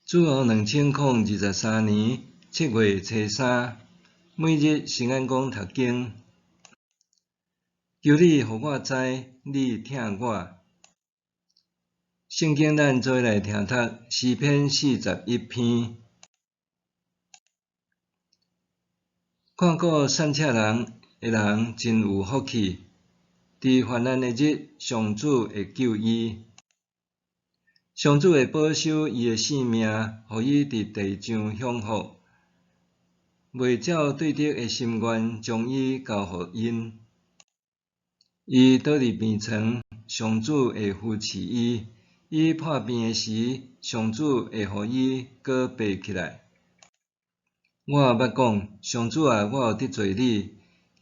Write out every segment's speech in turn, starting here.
主後2023年7月初三，每日新眼光讀經。求你予我知，你疼我。聖經咱做伙來聽讀詩篇41篇。看顧散赤人的人真有福氣，佇患難的日，上主會救伊。上主會保守伊的性命，予伊佇地上享福，袂照對敵的心願將伊交予𪜶。伊倒佇病床，上主會扶持伊；伊破病的時，上主會予伊閣爬起來。我捌講：上主啊，我有得罪你，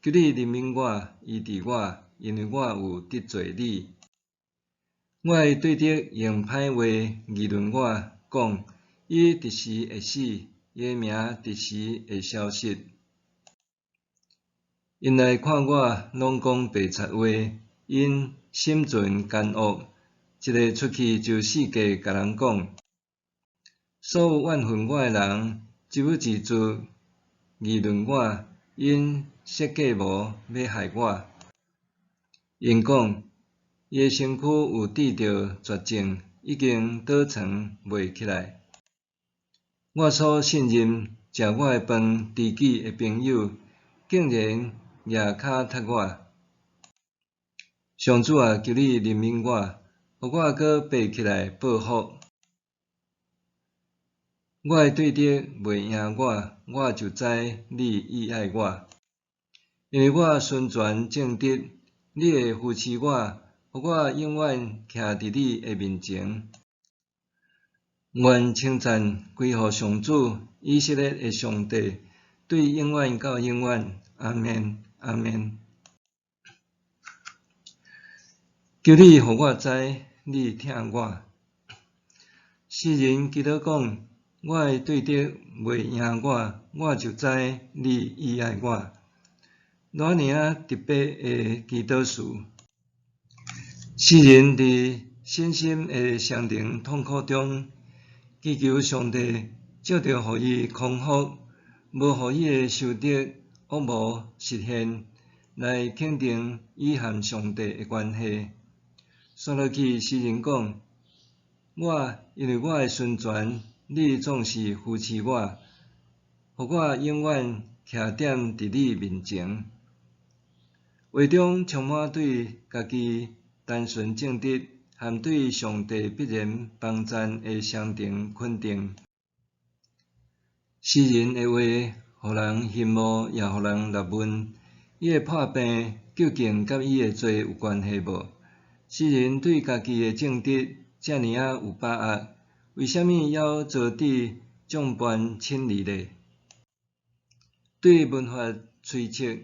求你憐憫我，醫治我，因為我有得罪你。我的對敵用歹話議論我，講：伊一時會死，伊的名一時會消失。𪜶來看我，攏講白賊話，𪜶心存奸惡，一下出去就四界共人講。所有怨恨我的人，一語一字議論我，𪜶設計謀欲害我。𪜶講：伊的身軀有得著絕症，已經倒床袂起來。我所信任、食我的飯、知己的朋友，竟然蜈跤踢我。上主啊，求你憐憫我，予我閣爬起來報復。我的對敵袂贏我，我就知你意愛我。因為我心存正直，你會扶持我，予我永遠徛佇你的面前。願稱讚歸予上主，以色列的上帝，對永遠到永遠。阿們，阿們。求你予我知，你疼我。詩人祈禱講：我的對敵袂贏我，我就知你意愛我。偌爾仔特別的祈禱詞。詩人佇身心的雙重痛苦中，祈求上帝藉著予伊康復，無予伊的仇敵惡謀實現，來肯定伊和上帝的關係。紲落去，詩人講：我因為我的心存，你總是扶持我，予我永遠徛踮佇你面前。話中充滿對家己單純正直和對上帝必然幫贊的雙重肯定。詩人的話，予人羨慕，也予人納悶：伊的破病究竟佮伊的罪有關係無？詩人對家己的正直遮爾仔有把握，為啥物猶遭致眾叛親離呢？對文法推測，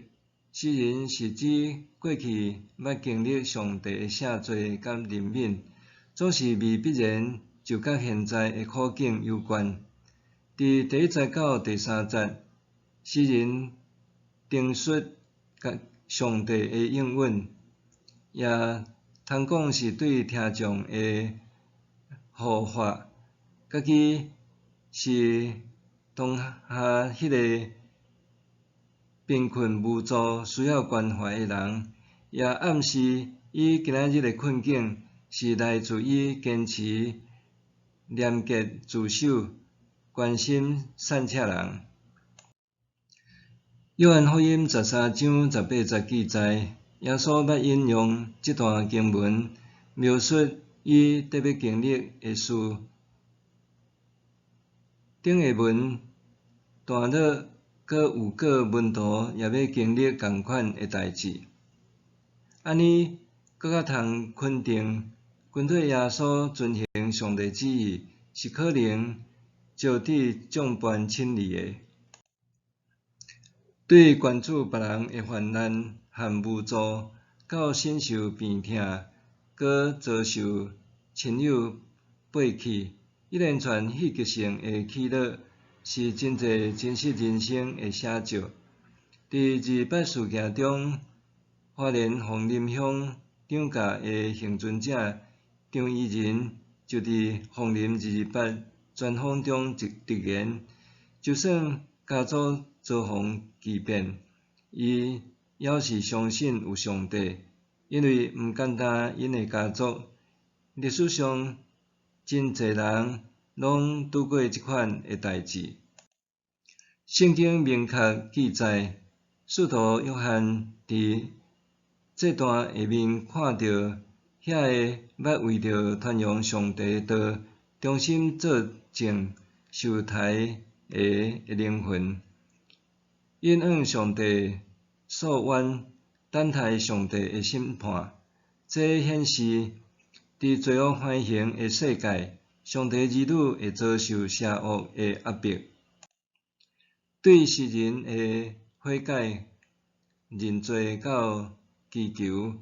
詩人是指過去捌經歷上帝的赦罪佮憐憫，總是未必然就佮現在的苦境有關。佇第一節到第三節，詩人陳述上帝的應允，也通講是對聽眾的呼喚，家己是當下彼个貧困無助、需要關懷的人，也暗示伊今仔日的困境是來自伊堅持廉潔自守、關心散赤人。約翰福音13章18節記載，耶穌捌引用這段經文，描述伊得欲經歷的事。頂下文段落閣有告門徒也欲經歷仝款的代誌。按呢，閣較通肯定，跟綴耶穌遵行上帝旨意，是可能招致眾叛親離的。對關注別人的患難和無助，到身受病痛，閣遭受親友背棄，一連串戲劇性的起落，是真濟真實人生的寫照。佇二二八事件中，花蓮鳳林鄉長甲的倖存者張怡仁，就佇鳳林二二八專訪中直言，就算家族遭逢巨變，伊猶是相信有上帝，因為毋單單𪜶的家族，歷史上真濟人攏拄過這款的代誌。聖經明確記載，使徒約翰佇祭壇下面看著遐个捌為著傳揚上帝的道，忠心做證受刣的靈魂，𪜶向上帝訴冤，等待上帝的審判。這顯示，佇罪惡橫行的世界，上帝兒女會遭受邪惡的壓迫。對世人的悔改、認罪到祈求，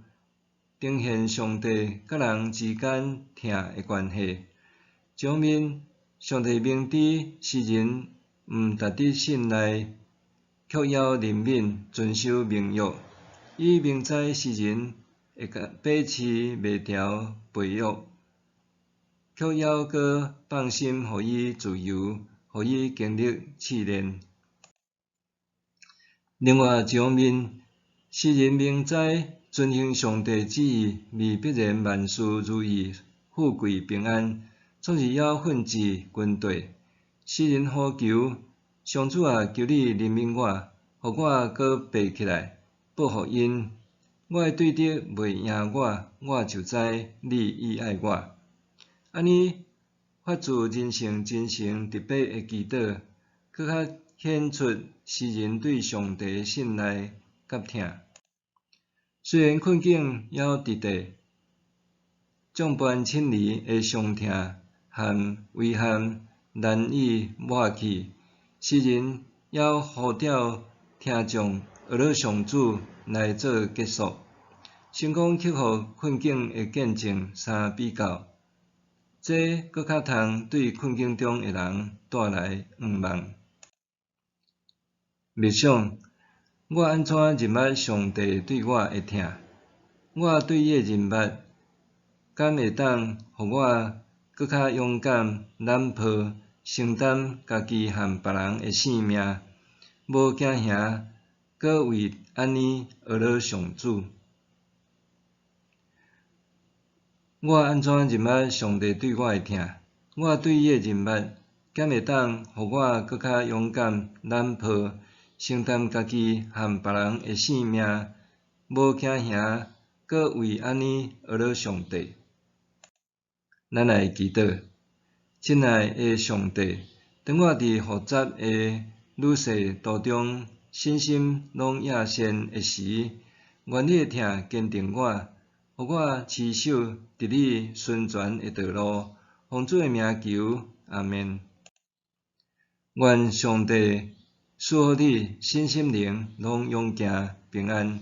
呈現上帝佮人之間疼的關係。一方面，上帝明知世人毋值得信賴，卻猶憐憫遵守盟約。伊明知世人會把持袂牢背約，卻猶閣放心予伊自由，予伊經歷試煉。另外一方面，世人明知遵行上帝旨意未必然萬事如意、富貴平安，總是猶奮志軍隊。詩人呼求：上主啊，求你憐憫我，予我閣爬起來，報復𪜶。我的對敵袂贏我，我就知你意愛我。按呢發自人性真誠直白的祈禱，閣較顯出詩人對上帝的信賴佮疼。雖然困境猶佇地，眾叛親離的傷痛和遺憾難以抹去，詩人猶呼召聽眾學著上主來做結束，成功克服困境的見證相比較，這閣較通對困境中的人帶來盼望。默想：我按怎認捌上帝對我的疼？我對伊的認捌，敢會當予我閣較勇敢攬抱承擔家己和別人的性命，無驚嚇，閣為按呢學著上主？我按怎認捌上帝對我的疼？我對伊的認捌，敢會當予我閣較勇敢攬抱承擔家己和別人的性命，無驚嚇，閣為按呢學著上帝？咱來祈禱，親愛的上帝，當我佇複雜的旅世途中，身心攏野線的時，願你的疼堅定我，予我持守佇你順全的道路。奉主的名求，阿們。願上帝賜予你身心靈攏勇健平安。